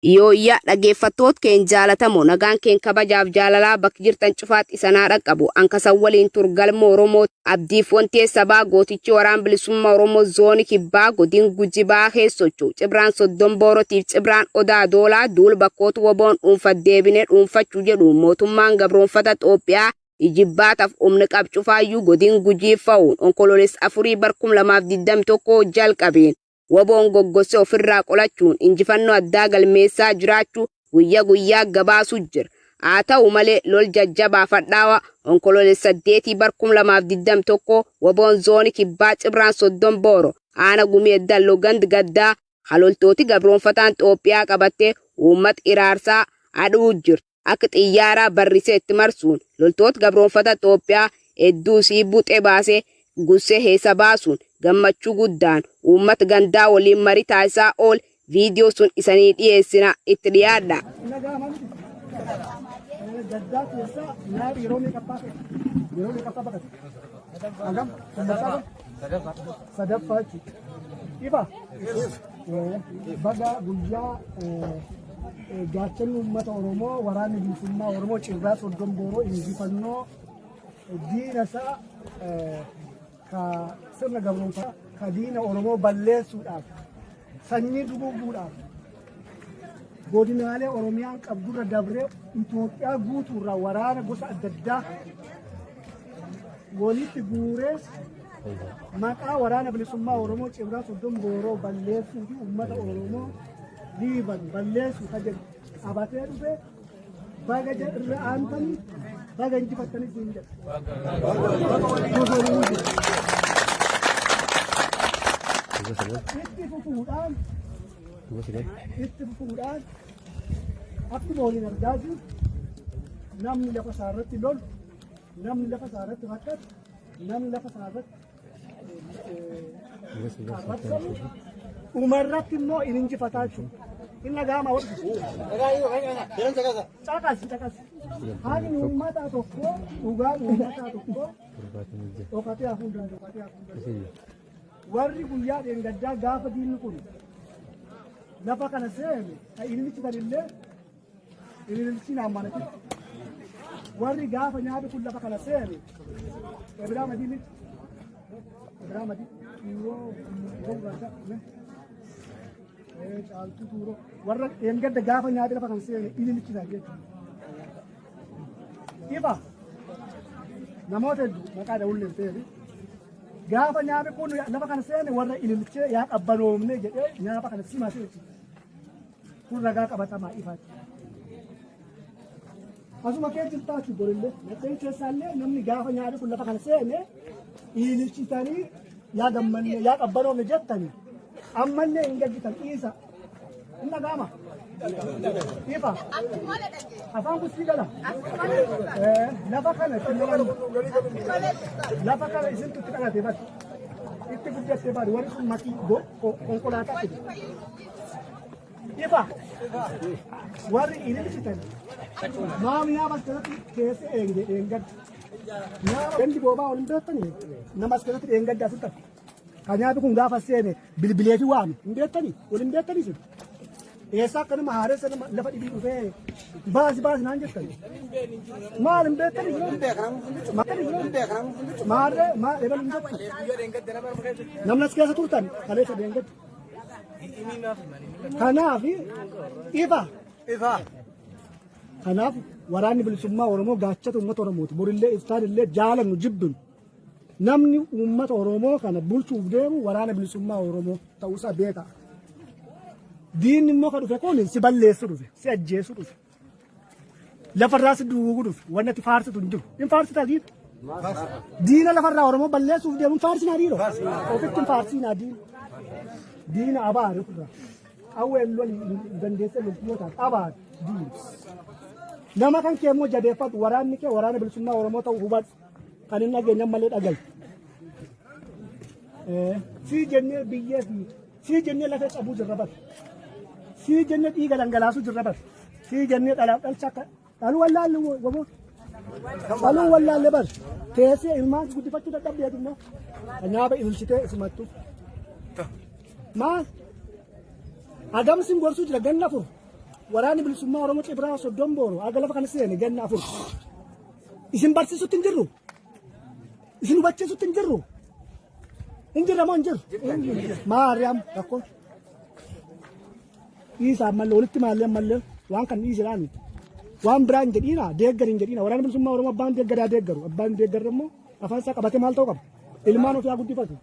Yooyyaa dhaggeeffattoot keen jaalatamoo nagaan keen kabajaaf jaalalaa bak jirtan cufaatti isan haa dhaqqabu an kasan waliin tur galma Oromoo Abdiif Wontee Sabaa gootichi waraan bilisumma Oromoo zooni kibbaa godin Guji baha kees socho'u Cibraan Soddom Boorotiif Cibraan Odaa Doolaa duul bakkoot woboon dhuunfat deebine dhuunfachu jedhuun mootummaan gabroonfata Xoophiyaa ijibbaataf umn qab cufaayyuu godin Gujii fa'uun Onkolooless afurii bar 2021 jalqabeen Woboon goggosse ofirraa qolachuun injifannoo addaa galmeessaa jiraachuu guyya guyyaa gabaasuu jira. Haa ta'u malee lol jajjabaaf hadhaawaa Onkoloolessa 8 bar 2021 Woboon Zooni Kibbaa Cibraan Soddom Booro Aana Gumii Eddallo Gand Gaddaa ka loltooti gabroonfataan Xoophiyaa qabattee uummat iraarsaa adhuu jirtu akka xiyyaaraa barrisee itti marsuun loltoot gabroonfata Xoophiyaa hedduu isii buxe baasee gussee heessa baasuun gammachuu guddaan uummat gandaa waliin marii taasisaa oole viidiyoo sun isanii dhiyeessina itti dhiyaadha. Gaddaa keessaa nyaata yeroo meeqaffaa ta'e? Yeroo meeqaffaa baqate? Hagam? Sadaffaa? Sadaffaa jechuudha. Ifa? Baga guyyaa gaachanni uummata Oromoo waraanni bilisummaa Oromoo Cirraa Soddom Booroo injifannoo diina isaa ka sirna gabroonfaa ka diina Oromoo balleessuudhaaf sanyii duguuguudhaaf godinaalee Oromiyaan qabdurra dabree Itoophiyaa guutuurraa waraana gosa adda addaa walitti guuree maqaa waraana bilisummaa Oromoo Cibraa Soddom Booroo balleessuu fi uummata Oromoo Liiban balleessuu kan jedhu qabatee dhufe baga irra aantanii baga injifattanii siin jedha. Itti fufuudhaan itti fufuudhaan akkuma waliin argaa jiru namni lafa isaa irratti lolu namni lafa isaa irratti rakkatu namni lafa isaa irratti arrabsamu dhumarratti immoo in injifataa jechuudha. Inni dhaga'ama warri. Caqasi caqasi. Haqni uummataa tokko dhugaan uummataa tokko dhokatee hafuu hin danda'u. Dhokatee hafuu hin danda'u. Warri guyyaa dheengaddaa gaafa diinni kun lafa kana seene kan ililchitan illee Ililchiin ammanati. Warri gaafa nyaatu kun lafa kana seene. Ebiraa madii miti. Ebiraa madii. Tuuroo gurraacha. Caaltuu tuuroo. Warra dheengadda gaafa nyaatu lafa kana seene ililchitan jechuudha. Ifa. Namoota hedduu maqaa dha'ullee ta'e. Gaafa nyaati kun lafa kana seene warra ililchee yaa qabbanoomne jedhee nyaata kana simate jechuudha. Kun ragaa qabatamaa ifaati. Asuma kee jirtaa jechuudha borillee. Nadheen keessaallee namni gaafa nyaati kun lafa kana seene ililchitanii yaa gammanne yaa qabbanoomne jettanii ammallee hin gaggitan dhiisa. Hin dhaga'ama. Ifa. Afaan kun sii gala. Lafa kana lafa kana isintu itti dhalate bari. Itti guddatte bari warri sun makii konkolaataa fide. Ifa. Warri ililchitan maam nyaaba as keessatti keessa eegde dheengadda. Nyaaba gandi boobaa waliin beektanii nama as keessatti dheengadda asitti hafe. Kan nyaati kun gaafa seene bilbilee fi waame hin beektanii waliin beektanii sun. Eessaa akka nama haaressa nama lafa dhibii dhufee baasi baasi naan jettan. Maal hin beektanii sun? Maarree maal ebalu hin jettan. Namni as keessa turtan kaleessa dheengadda. Kanaaf ifa. Ifa. Kanaaf waraanni bilisummaa Oromoo gaachata uummata Oromooti. Borillee iftaan illee jaalannu jibbinu. Namni uummata Oromoo kana bulchuuf deemu waraana bilisummaa Oromoo ta'uusaa beeka. Diinni immoo kan dhufe kun si balleessu dhufe, si ajjeesu dhufe. Lafarraa si duguugu dhufe wanni ati faarsitu hin jiru. Hin faarsitaa diina. Diina lafarraa Oromoo balleessuuf deemu hin faarsinaa dhiiroo. Ofitti hin faarsinaa diina. Diina abaari ofirraa. Qawween loli hin dandeessee loltu yoo taate abaari diina. Nama kan kee immoo jabeeffadhu waraanni kee waraana bilisummaa Oromoo ta'uu hubadhu. Kan hin dhageenye ammallee dhagahi. Sii jennee biyyee fi Sii jennee lafee cabuu jirra bar. Sii jennee dhiiga dhangalaasuu jirra bar. Sii jennee dhalaaf dhalcha akka dhaluu wallaalle waboo. Dhaluu wallaalle bar. Teessee ilmaan guddifachuu dadhabde adummaa. Nyaaba ililchitee isimattu. Maal? Agamsiin gorsuu jira ganna furu. Waraanni Bilisummaa Oromoo Cibraa Soddom Booroo haga lafa kana seene ganna 4. Isin barsiisutti hin jirru. Isin hubachiisutti hin jirru. Hin jirra moo hin jirru? Maariyaam rakkoon. Dhiisaa ammallee walitti maallee ammallee waan kan dhiisidhaa miti. Waan biraa hin jedhiina deeggar hin jedhiina. Waraanni Bilisummaa Oromoo abbaan deeggaraa deeggaru. Abbaan deeggarre immoo afaan isaa qabatee maal ta'uu qaba? Ilmaan ofii haa guddifatu.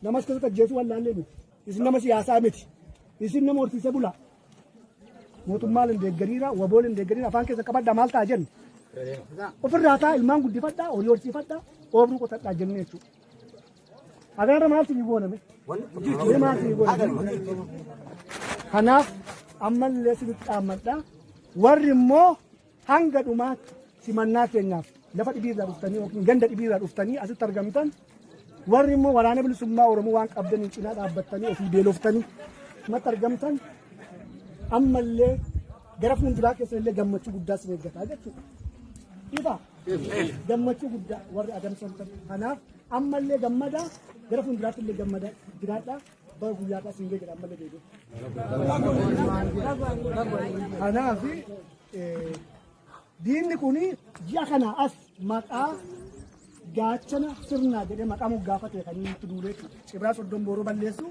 Namas keessatti ajjeesuu wallaallee miti. Isin nama siyaasaa miti. Isin nama horsiisee bulaa. Mootummaan hin deeggariira, waboon hin deeggariira, afaan keessa qabadhaa maal ta'a jennu. Ofirraa ta'a ilmaan guddifadhaa, horii horsiifadhaa, oobruu qotadhaa jennee jechuudha. Agarra maal sinii gooname? Mee maal sinii gooname? Kanaaf ammallee sinitti dhaammadha. Warri immoo hanga dhumaatti simannaa keenyaaf lafa dhibiirraa dhuftanii yookiin ganda dhibiirraa dhuftanii asitti argamtan warri immoo waraana bilisummaa Oromoo waan qabdaniin cinaa dhaabbattanii ofii beeloftanii matti argamtan ammallee gara fuulduraa keessan illee gammachuu guddaa sin eeggataa jechuudha. Ifa gammachuu guddaa warri adamsamtan kanaaf ammallee gammadaa gara fuulduraatti illee gammadaa jiraadhaa. Baga guyyaa irraa siin ga'e jedha ammallee deebi'ee. Kanaaf diinni kun ji'a kana as maqaa gaachana sirnaa jedhee maqaa moggaafate kan inni itti duulee jechuudha. Cibraa soddon booroo balleessu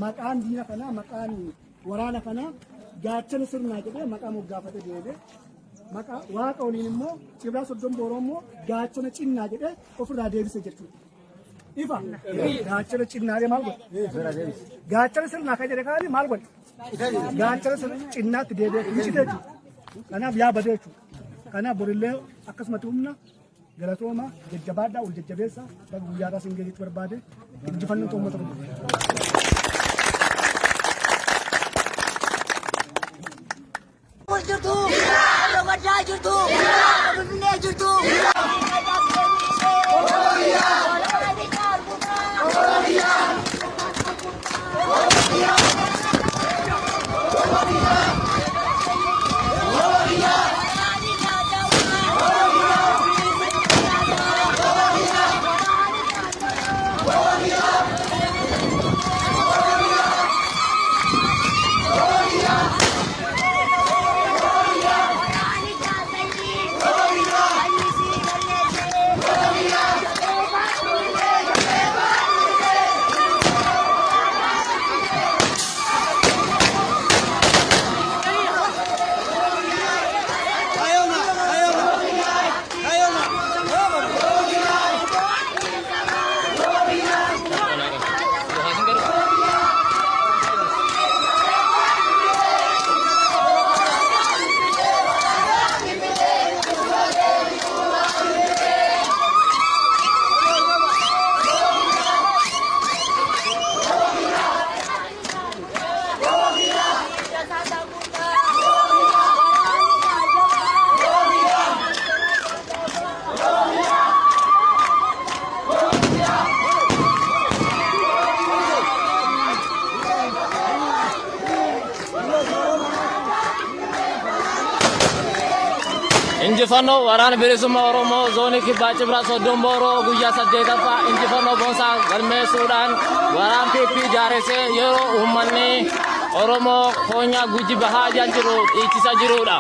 maqaan diina kanaa maqaan waraana kanaa gaachana sirnaa jedhee maqaa moggaafate deebi'ee maqaa waaqa waliin immoo cibraa soddon booroo immoo gaachana cinnaa jedhee ofirraa deebise jechuudha. Ifa. Gaachana cinnaalee maal godhe? Gaachana sirnaa kan jedhe kaani maal godhe? Gaachana sirna cinnaatti deebi'ee micite jechuudha. Kanaaf yaabate jechuudha. Kanaaf borillee akkasumatti humna galatooma jajjabaadhaa ol jajjabeessa baga guyyaa irraa siin ga'e jechuu barbaade injifannoon uummata Oromoo. Jirtu! Baddaa jirtu! Finfinnee jirtu! Injifannoo waraana bilisummaa Oromoo zoonii kibbaa Cibraa Soddon Booroo guyyaa 8ffaa injifannoo boonsaa galmeessuudhaan waraan PP jaaressee yeroo uummanni Oromoo koonyaa Guji Bahaa jiru dhiichisa jirudha.